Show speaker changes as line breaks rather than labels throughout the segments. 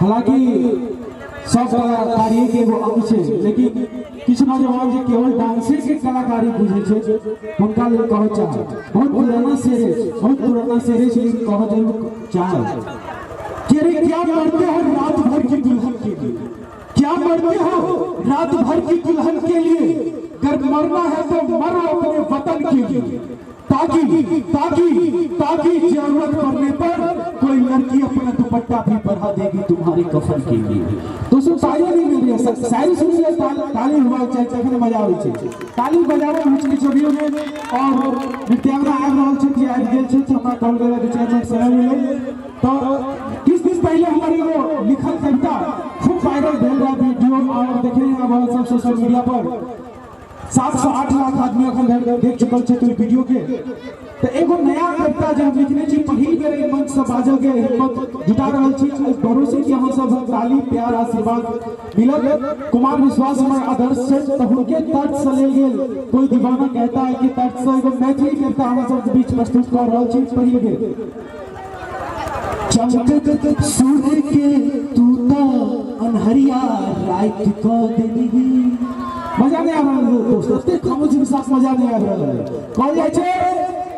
हालांकि सब कलाकारी के एगो अंग छै, लेकिन किछु नौजवान जे केवल डांसे के कलाकारी बुझै छै, हुनका लेल कहऽ चाहब, बहुत पुराना शेर अछि, बहुत पुराना शेर अछि, लेकिन कहऽ जरूर चाहब कि अरे क्या मरते हो रात भर की दुल्हन के लिए, क्या मरते हो रात भर की दुल्हन के लिए, अगर मरना है तो मरो अपने वतन के लिए, ताकि ताकि ताकि जरूरत पड़ने पर कोई लड़की अपना दुपट्टा भी बढ़ा देगी तुम्हारे कफन के लिए। दोस्तों, ताली नहीं मिल रही है। शायरी सुन ले, ताली हुआ चाहे, तखन मजा आबै छै। ताली बजाबो बीच के छवियों में। और नृत्यांगना आबि रहल छथि, आबि गेल छथि, हमरा कहल गेल 2-4 मिनट समय मिले। तऽ किछु दिन पहिले हमर एगो लिखल कविता खूब वायरल भेल रहा वीडियो और देखे हैं सब सोशल मीडिया पर। 7 से 8 लाख आदमी अखन धरि देख चुकल छै ओहि वीडियो के। तऽ एगो नया कविता जे हम लिखने छी, पहिल बेर एहि मंच से बाजऽ के हिम्मत जुटा रहल छी, एहि भरोसे कि अहाँ सब ताली, प्यार, आशीर्वाद मिलत। कुमार विश्वास हमर आदर्श छै, तऽ हुनके तर्ज से लेल गेल "कोई दीवाना कहता है" के तर्ज से एगो मैथिली कविता अहाँ सबके बीच प्रस्तुत कऽ रहल छी पहिल बेर।
चमकत सूर्य के तू तो अनहरिया रात को देलही।
मजा नहीं आ रहा है दोस्त, एते खामोशी के साथ मजा नहीं आ रहा है। कहल जाइ छै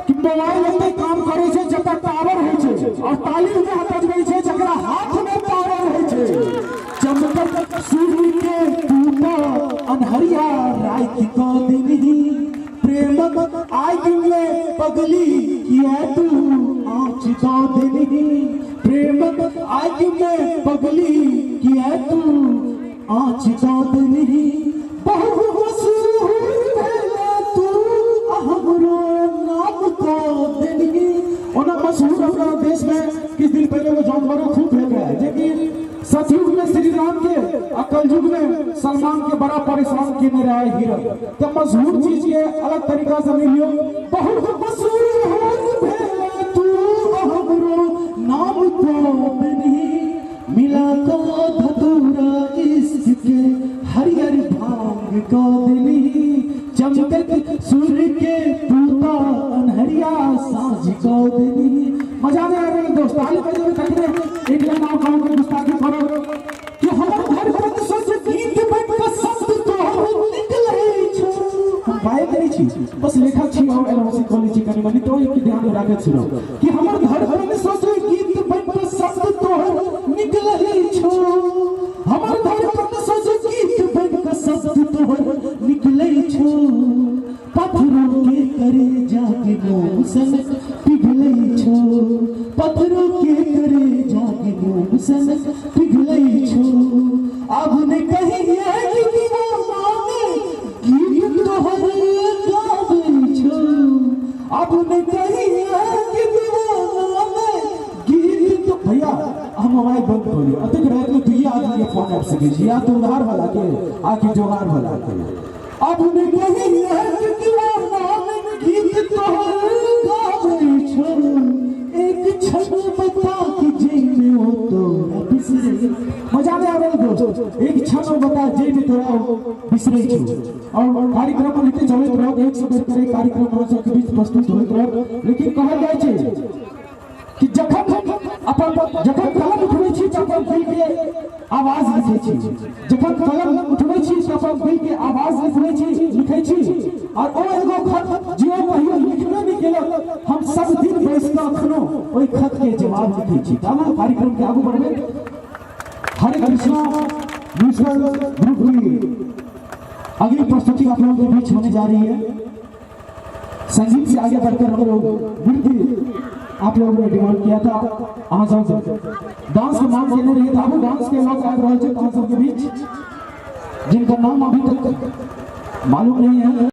कि मोबाइल ओते काम करै छै जतऽ टावर होइ छै और ताली उएह बजबै छै जकरा हाथ में पावर होइ छै।
चमकत सूर्य के तू तो अनहरिया रात को देलही, प्रेमक आग में पगली किया तू आँच दो देलही, प्रेमक आग में पगली किया तू आँच दो देलही। बहुत मशहूर भेले तू हमरो नाम को देलही।
ओना मशहूर अपना देश में किछु दिन पहिले एगो जानवरों खूब भेल रहे, जेकि सतयुग में श्री राम के आ कलयुग में सलमान के बड़ा परेशान केने रहे हिरन। तो मशहूर चीज के अलग तरीका से मिलियो।
बहुत मशहूर भेले तू हमरो नाम को देलही, मिला को धतूरा इश्क के हरियर भांग को देलही। चमकत सूर्य के तू तो अनहरिया साँझ को देलही।
मजा नहीं आ रहा है दोस्त, ताली बजावे तखने एक लाइन और कहूं के गुस्ताखी करो
कि हमर धड़कन सोच गीत बन के शब्द तोहर निकलै छौ।
हम गायक नहीं छी, बस लेखक छी और एलओसी कॉलेज छी कनी मनी, तो एक ध्यान में राखैत छी
कि हमर धड़कन सोच गीत बन के शब्द तोहर निकलै छौ, हमर धड़कन सोच गीत बन के शब्द तोहर निकलै छौ, पत्थरों के करे जाके मोम सन पिघलै छौ, पत्थरों के करे जाके मोम सन पिघलै छौ। अब ने कहिए कि दीवाना ने गीत तोहर गाबै छौ, अब ने कहिए कि दीवाना ने गीत
तो भैया, हम मोबाइल बंद कर लियो। अतेक रात में दुइये आदमी के फोन आबि सकै छै, या तो उधार वाला के आ कि जोगार वाला के।
अब ने कहिए कि दीवाना ने गीत तोहर गाबै छौ, एक क्षण बता कि जेमे ओ तोरा बिसरे।
मजा नहीं आ रहा है दोस्त, एक क्षण में बता जे भी तोरा बिसरे छौ। और कार्यक्रम लिखते चलैत रहत, एक से बढ़िकर एक कार्यक्रम अहाँ सबके बीच प्रस्तुत होइत रहत। लेकिन कहल जाइ छै कि जखन कलम उठबै छी तऽ अपन दिल के आवाज लिखै छी, जखन कलम उठबै छी तऽ अपन दिल के आवाज लिखै छी और ओ एगो खत जे ओ कहियो लिखबे नहि केलक, हम सब दिन बैस कऽ अखनो ओहि खत के जवाब लिखै छी। तऽ कार्यक्रम के आगू बढ़बै हरे कृष्णा म्यूजिकल ग्रुप की अगली प्रस्तुति आप लोगों के बीच होने जा रही है। संगीत से आगे बढ़कर हम लोग नृत्य, आप लोगों ने डिमांड किया था, अहाँ सब डांस के मांग केने रहिए, आबू डांस के लोग आबि रहल छै अहाँ सबके बीच, जिनका नाम अभी तक मालूम नहीं है।